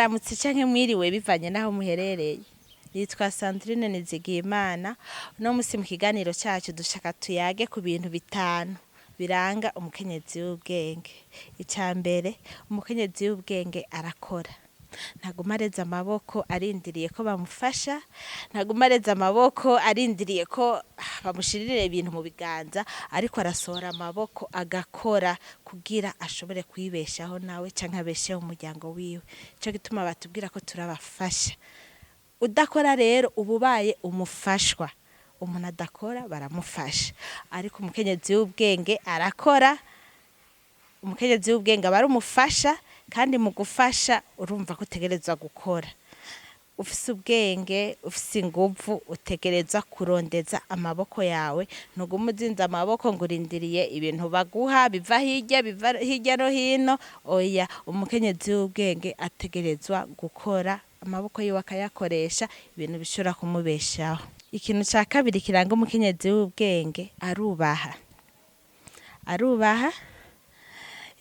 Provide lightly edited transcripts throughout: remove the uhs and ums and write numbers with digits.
Mwaramutse canke mwiriwe bivanye n'aho muherereye. Nitwa Sandrine Nizigiyimana. Uno musi mu kiganiro cacu dushaka tuyage ku bintu bitanu biranga umukenyezi w'ubwenge. Ica mbere, umukenyezi w'ubwenge arakora. Ntaguma areze amaboko arindiriye ko bamufasha, ntaguma areze amaboko arindiriye ko bamushirira ibintu mu biganza, ariko arasohora amaboko agakora kugira ashobore kwibeshaho nawe canke abesheho umuryango wiwe. Nico gituma batubwira ko turabafasha. Udakora rero uba ubaye umufashwa. Umuntu adakora baramufasha, ariko umukenyezi w'ubwenge arakora. Umukenyezi w'ubwenge aba ari umufasha, kandi mu gufasha urumva ko utegerezwa gukora. Ufise ubwenge, ufise inguvu, utegerezwa kurondeza amaboko yawe. Ntuguma uzinze amaboko ngo urindiriye ibintu baguha biva hirya, biva hirya no hino. Oya, umukenyezi w'ubwenge ategerezwa gukora, amaboko yiwe akayakoresha ibintu bishobora kumubeshaho. Ikintu ca kabiri kiranga umukenyezi w'ubwenge, arubaha. Arubaha.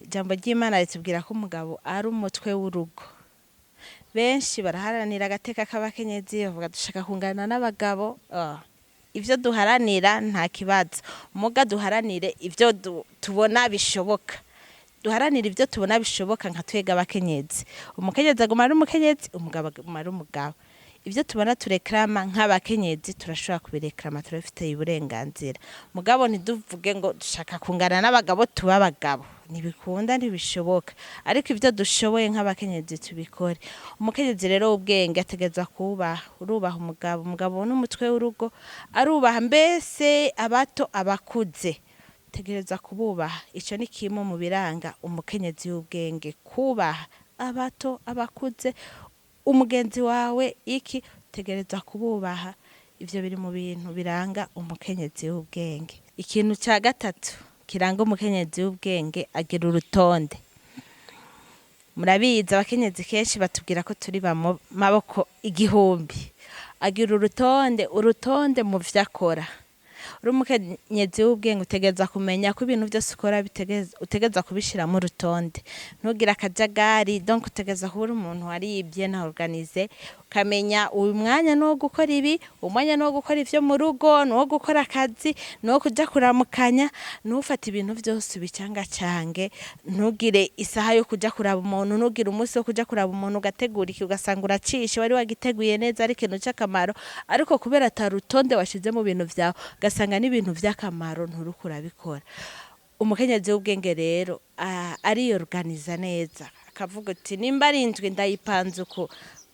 Ijambo ry'Imana ritubwira ko umugabo ari umutwe w'urugo. Benshi baraharanira agateka k'abakenyezi, bavuga dushaka kungana n'abagabo. Ivyo duharanira nta kibazo, muga duharanire ivyo tubona bishoboka. Duharanire ivyo tubona bishoboka nka twebwe abakenyezi. Umukenyezi aguma ari umukenyezi, umugabo aguma ari umugabo. Ivyo tubona turekrama nk'abakenyezi turashobora kubirekrama, turabifitiye uburenganzira. Mugabo ntiduvuge ngo dushaka kungana n'abagabo tube abagabo. Ntibikunda, ntibishoboka. Ariko ivyo dushoboye nk'abakenyezi tubikore. Umukenyezi rero w'ubwenge ategerezwa kubaha. Urubaha umugabo, umugabo n'umutwe w'urugo, arubaha mbese abato abakuze. Utegerezwa kububaha. Ico ni kimwe mu biranga umukenyezi w'ubwenge, kubaha abato, abakuze, umugenzi wawe iki, utegerezwa kububaha. Ivyo biri mu bintu biranga umukenyezi w'ubwenge. Ikintu ca gatatu kiranga umukenyezi w'ubwenge, agira urutonde. Murabizi, abakenyezi kenshi batubwira ko turi ba maboko igihumbi. Agira urutonde, urutonde mu vyo akora. Uri umukenyezi w'ubwenge utegerezwa kumenya ko ibintu vyose ukora utegerezwa kubishiramwo urutonde. Ntugire akajagari, donc utegerezwa kuba uri umuntu warivye na organize, ukamenya uyu mwanya nuwo gukora ibi, umwanya nuwo gukora ivyo mu rugo, nuwo gukora akazi, nuwo kuja kuramukanya. Ntufate ibintu vyose ubicangacange, ntugire isaha yo kuja kuraba umuntu, ntugire umunsi wo kuja kuraba umuntu, ugategura iki ugasanga uracishe, wari wagiteguye neza ari ikintu c'akamaro, ariko kubera ata rutonde washize mu bintu vyawe, ugasanga n'ibintu vy'akamaro nturiko urabikora. Umukenyezi w'ubwenge rero ariyorganiza neza, akavuga uti nimba ari indwi ndayipanze uku,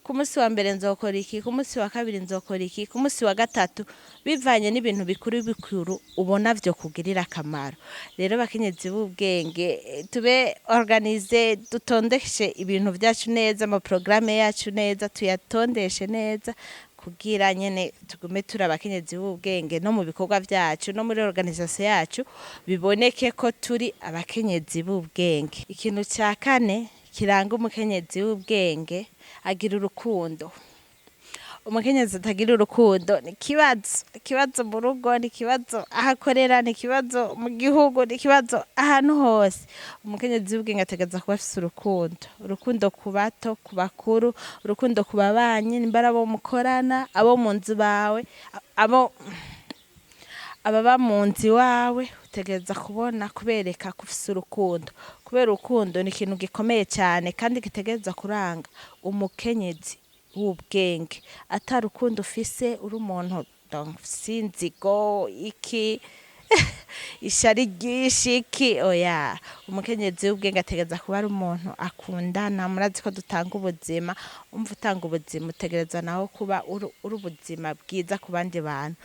ku munsi wa mbere nzokora iki, ku munsi wa kabiri nzokora iki, ku munsi wa gatatu, bivanye n'ibintu bikuru bikuru ubona vyo kugirira akamaro. Rero bakenyezi b'ubwenge, tube organisé, dutondeshe ibintu vyacu neza, ama programme yacu neza, tuyatondeshe neza, kugira nyene tugume turi abakenyezi b'ubwenge no mu bikorwa vyacu no muri organisation yacu biboneke ko turi abakenyezi b'ubwenge. Ikintu ca kane kiranga umukenyezi w'ubwenge, agira urukundo. Umukenyezi atagira urukundo ni ikibazo, ikibazo mu rugo, ni ikibazo aho akorera, ni ikibazo mu gihugu, ni ikibazo ahantu hose. Umukenyezi w'ubwenge ategerezwa kuba afise urukundo, urukundo ku bato, ku bakuru, urukundo ku babanyi, nimba ari abo mukorana, abo mu nzu bawe, abo ababa mu nzu iwawe, utegerezwa kubona kubereka ko ufise urukundo. Kubera urukundo ni ikintu gikomeye cane kandi gitegerezwa kuranga umukenyezi w'ubwenge. Ata rukundo ufise, uri umuntu donc ufise inzigo iki, ishari ryinshi iki, oya. Umukenyezi w'ubwenge ategerezwa kuba ari umuntu akundana. Murazi ko dutanga ubuzima, umva utanga ubuzima utegerezwa nawe kuba uri ubuzima bwiza ku bandi bantu.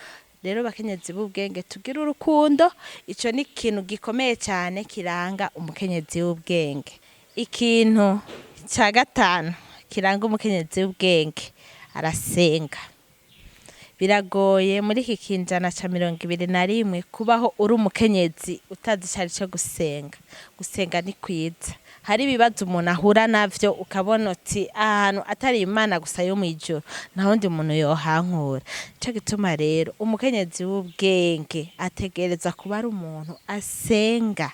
Rero bakenyezi b'ubwenge, tugire urukundo, ico ni ikintu gikomeye cane kiranga umukenyezi w'ubwenge. Ikintu ca gatanu kiranga umukenyezi w'ubwenge, arasenga. Biragoye muri iki kinjana ca 21 kubaho uri umukenyezi utazi icari co gusenga. Gusenga ni kwiza. Hari ibibazo umuntu ahura navyo ukabona uti ahantu atari Imana gusa yo mw'ijuru nta wundi muntu yohankura. Nico gituma rero umukenyezi w'ubwenge ategerezwa kuba ari umuntu asenga.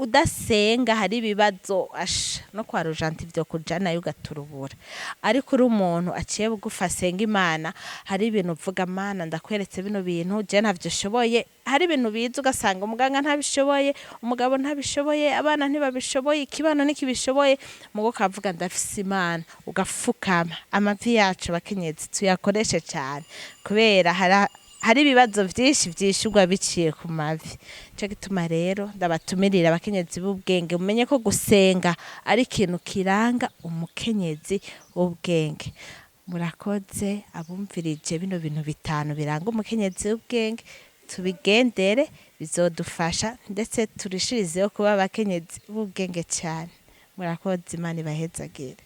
Udasenga hari ibibazo asha no kwa rujanti vyo kuja nayo ugaturubura. Ariko uri umuntu aciye bugufi asenga Imana, hari ibintu uvuga: "Mana, ndakweretse bino bintu, je ntavyo shoboye." Hari ibintu biza ugasanga umuganga ntabishoboye, umugabo ntabishoboye, abana ntibabishoboye, ikibano ntikibishoboye, mugo ukavuga: "Ndafise Imana", ugafukama. Amavi yacu abakenyezi tuyakoreshe cyane, kubera hari ibibazo vyinshi vyishurwa biciye ku mavi. Nico gituma rero ndabatumirira, abakenyezi b'ubwenge, mumenye ko gusenga ari ikintu kiranga umukenyezi w'ubwenge. Murakoze abumvirije bino bintu bitanu biranga umukenyezi w'ubwenge. Tubigendere, bizodufasha, ndetse turishirizeho kuba abakenyezi b'ubwenge cyane. Murakoze, Imana ibahezagire.